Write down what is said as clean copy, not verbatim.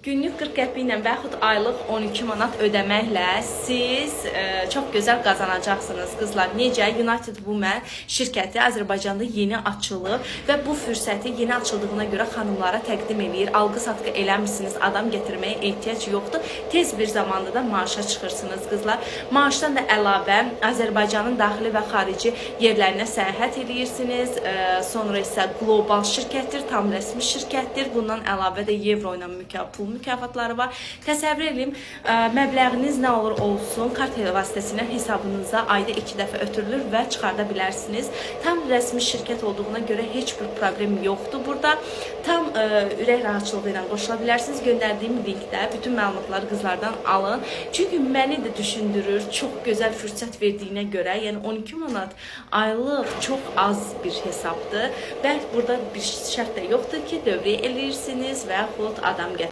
Günlük 40 qəpik ilə və yaxud aylıq 12 manat ödəməklə siz çox gözəl qazanacaqsınız qızlar. Necə? United Women şirkəti Azərbaycanda yeni açılıb və bu fürsəti yeni açıldığına görə xanımlara təqdim eləyir. Alqı-satqı eləmirsiniz, adam gətirməyə ehtiyac yoxdur. Tez bir zamanda da maaşa çıxırsınız qızlar. Maaşdan da əlavə Azərbaycanın daxili və xarici yerlərinə səyahət eləyirsiniz. Sonra isə qlobal şirkətdir, tam rəsmi şirkətdir. Bundan əlavə də evro ilə pul mükafatları var. Təsəvvür edin, məbləğiniz nə olur olsun, kart vasitəsilə hesabınıza ayda 2 dəfə ötürülür və çıxarda bilərsiniz. Tam rəsmi şirkət olduğuna görə heç bir problem yoxdur burada. Tam ürək rahatçılığı ilə qoşula bilərsiniz. Göndərdiyim linkdə bütün məlumatları qızlardan alın. Çünki məni də düşündürür, çox gözəl fürsət verdiyinə görə, yəni 12 manat aylıq çox az bir hesabdır və burada bir şərt də yoxdur ki, dövrəyə eləyirsiniz və yaxud adam gətirir.